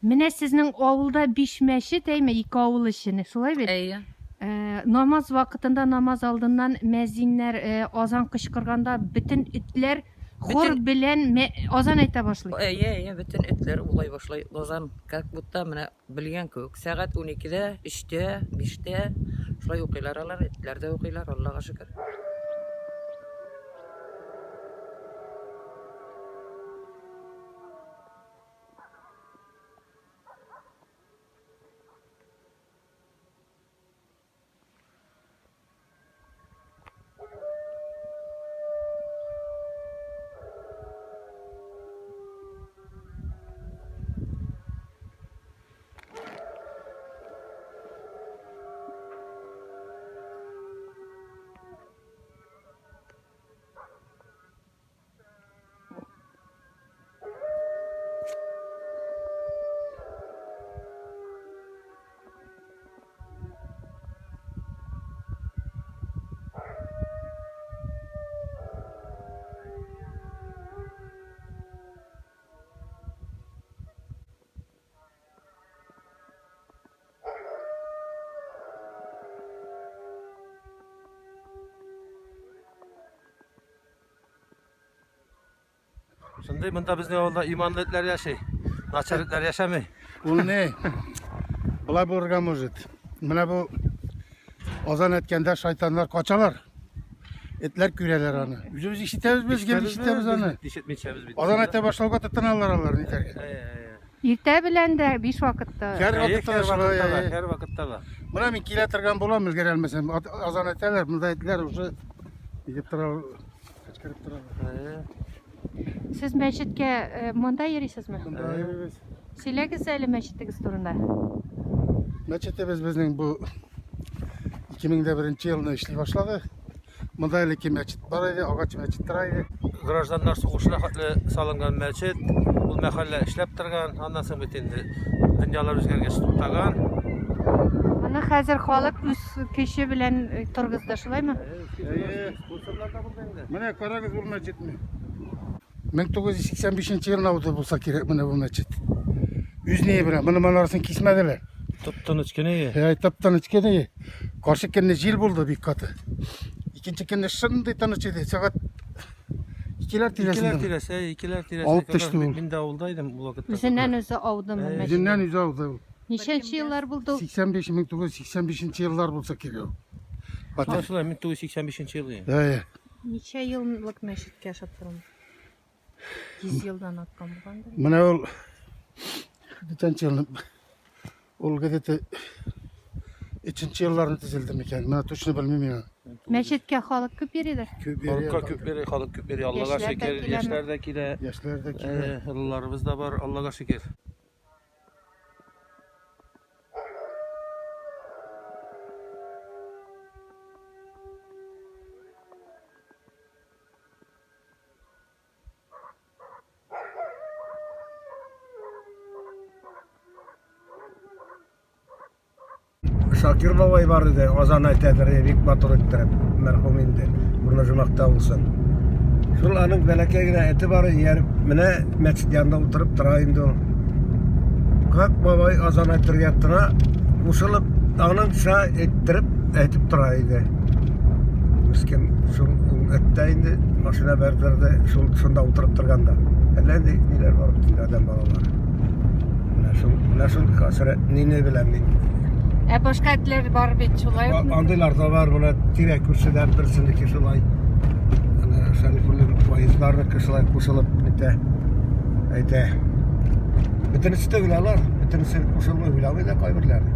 Менә сезнең авылда биш мәчет, әйме, ике авыл өчен, шулай бит? Әйе. Э, намаз вакытында, намаз алдыннан мәзиннәр э, азан кычкырганда бөтен этләр хор Бөтен- белән мә- азан әйтә башлый. Әйе, әйе, бөтен этләр улай башлый. Азан, как будто менә белгән кебек. Сәгать 12-дә, 3-тә, 5-тә шулай укыйлар алар, этләр дә укыйлар, Аллага шөкер. Шундый монда безнең авылда иманлы этләр яши. Начар этләр яшәми. Ул не? Болай булырга может. Менә бу азан әйткәндә шайтаннар качалар. Этләр күрәләр аны. Үзебез ишетәбез без, гел ишетәбез аны. Ишетмичәбез бит. Азан әйтә башлауга тотыналар алар нитәргә. Иртә белән дә, биш вакытта. Һәр вакытта да Һәр шулай. вакытта да, һәр вакытта да. Менә мин килә торган булам, өлгерә алмасам. Азан әйтәләр, монда этләр уже нитеп торалар, кычкырып торалар. Сез мәчеткә э, монда йөрисезме? Монда йөрибез. Сөйләгез әле мәчетегез турында. Мәчетебез безнең бу 2001 елны эшли башлады. Монда элекке мәчет бар иде, агач мәчет тора иде. Гражданнар сугышына хәтле салынган мәчет, ул мәхәллә эшләп торган, аннан соң бит инде дөньялар үзгәргәч туктаган. Моны хәзер халык үз көче белән э, торгызды, шулаймы? Әйе. Спонсорлар да булды инде. Менә карагыз ул мәчетне. 1985 елны ауды булса кирәк менә бу мәчет. Үз ние белән, моны манарасын кисмәделәр. Тып-тыныч кенә. Әй, тып-тыныч кенә. Каршы көнне җил булды бик каты. Икенче көнне шундый тыныч иде. Сәгать икеләр Икеләр тирәсендә. тирәсе, әй, икеләр тирәсе. Алып төште ул. Мин дә авылда идем ул вакытта. Үзеннән үзе аудымы Әй. мәчет? Үзеннән үзе ауды ул. Ничәнче еллар булды ул? 85 1985 еллар булса кирәк ул. Шулай, шулай, 1985 ел. Әйе. Ничә еллык мәчеткә ошаттырам? 100 елдан арткан булгандыр. Менә ул ничәнче елны ул где-то өченче елларны төзелде микән? Менә точно белмим мин. Мәчеткә халык күп йөридер. Күп йөри. Халыкка күп йөри, халык күп йөри, Аллага Яшьләр дә шөкер, киләме? яшьләр дә килә. Яшьләр дә килә. Э, Олыларыбыз да бар, Аллага шөкер. Шакир бабай бар иде, азан әйтәдер, бик матур иттереп, мәрхүм инде, урыны җомакта булсын. Шул аның бәләкәй генә эте бар, ияреп, менә мәчет янында утырып тора инде ул. Как бабай азан әйтергә тора, кушылып, аныңча әйттереп, әйтеп тора иде. Мискин шул ул эттә инде машина бәрдерде, шул шунда утырып торганда. Әллә инде ниләр бар бит инде адәм балалары. Менә шул, менә шул хәсрәт нине беләм мин. Ә башка этләр бар бит шулай ук. Андыйлар да бар, менә тирә күршедән берсенеке шулай. Әнә Шәрифуллин поездларныкы шулай кушылып нитә. Әйтә. Бөтенесе түгел алар, бөтенесе кушылмый, уйламый да кайберләре.